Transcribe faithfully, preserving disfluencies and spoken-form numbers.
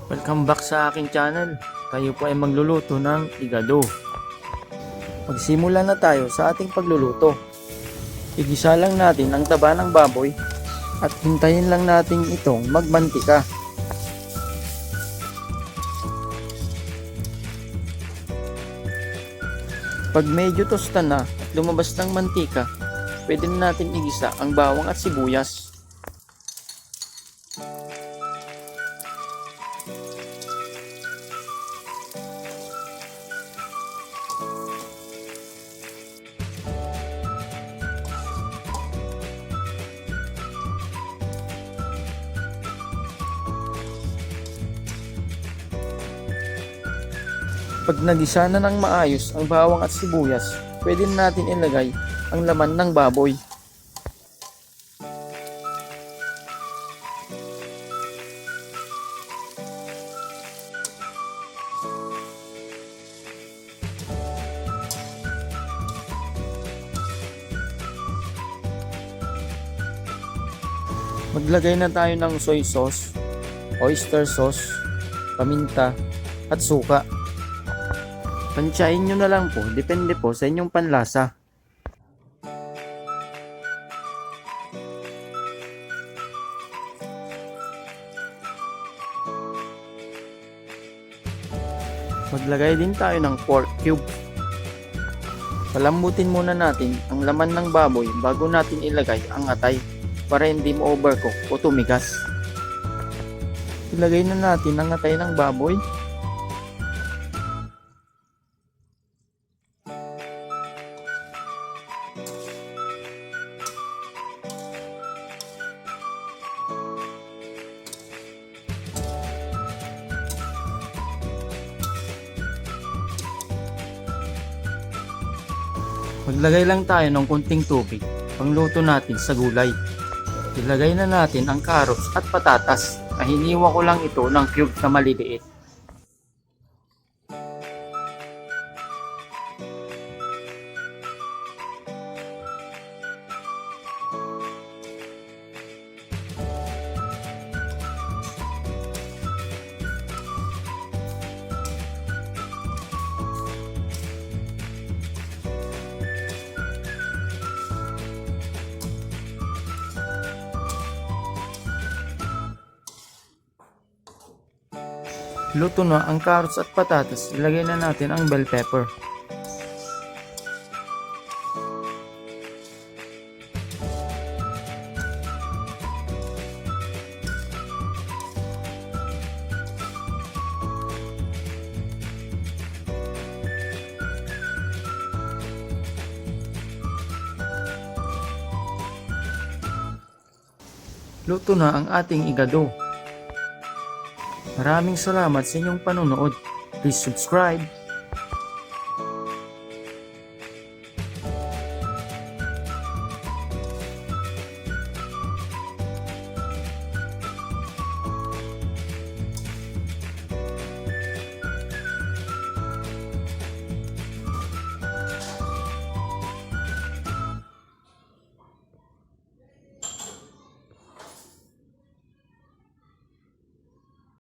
Welcome back sa aking channel. Tayo po ay magluluto ng igado. Magsimula na tayo sa ating pagluluto. Igisa lang natin ang taba ng baboy at hintayin lang natin itong magmantika. Pag medyo tosta na at lumabas ng mantika, pwede na natin igisa ang bawang at sibuyas. Pag nagisa na ng maayos ang bawang at sibuyas, pwede na natin ilagay ang laman ng baboy. Maglagay na tayo ng soy sauce, oyster sauce, paminta, at suka. Tansyain nyo na lang po, depende po sa inyong panlasa. Maglagay din tayo ng pork cube. Palambutin muna natin ang laman ng baboy bago natin ilagay ang atay para hindi ma-overcook o tumigas. Ilagay na natin ang atay ng baboy. Maglagay lang tayo ng konting tubig, pangluto natin sa gulay. Ilagay na natin ang carrots at patatas na hiniwa ko lang ito ng cube na maliliit. Luto na ang carrots at patatas, ilagay na natin ang bell pepper. Luto na ang ating igado. Maraming salamat sa inyong panonood. Please subscribe,